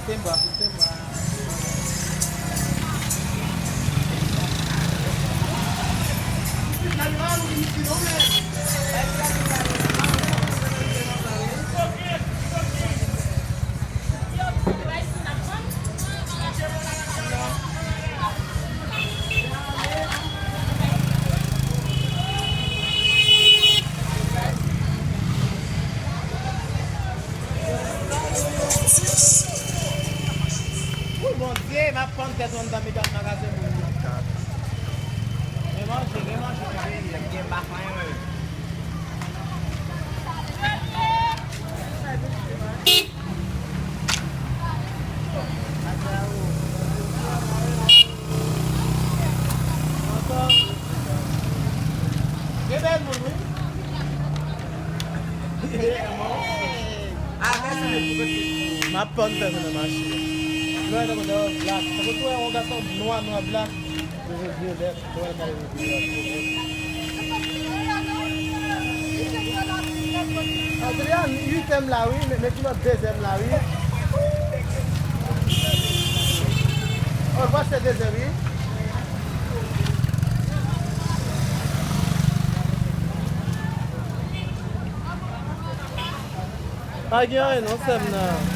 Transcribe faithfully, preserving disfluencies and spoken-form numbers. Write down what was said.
Te mwa, te mwa. Wi, Bondye, m ap pann tèt mwen anndan mitan magazen moun yo. Gen manje, gen manje nan peyi a. Gen bak anyen menm. Gen bèl moun, wi. M ap pann fè nan machin. Lè w wè tankou dèyè w blak. Tankou tou wè yon gason nwa, nwa, blak. Toujou vye lè, lè w wè l pale vye lè. Adrian, uityèm la, wi. Men, men ki lòt dezyèm la, wi. Oh, l pa achte dezyèm, wi. Pa gen anyen non, sè m nan.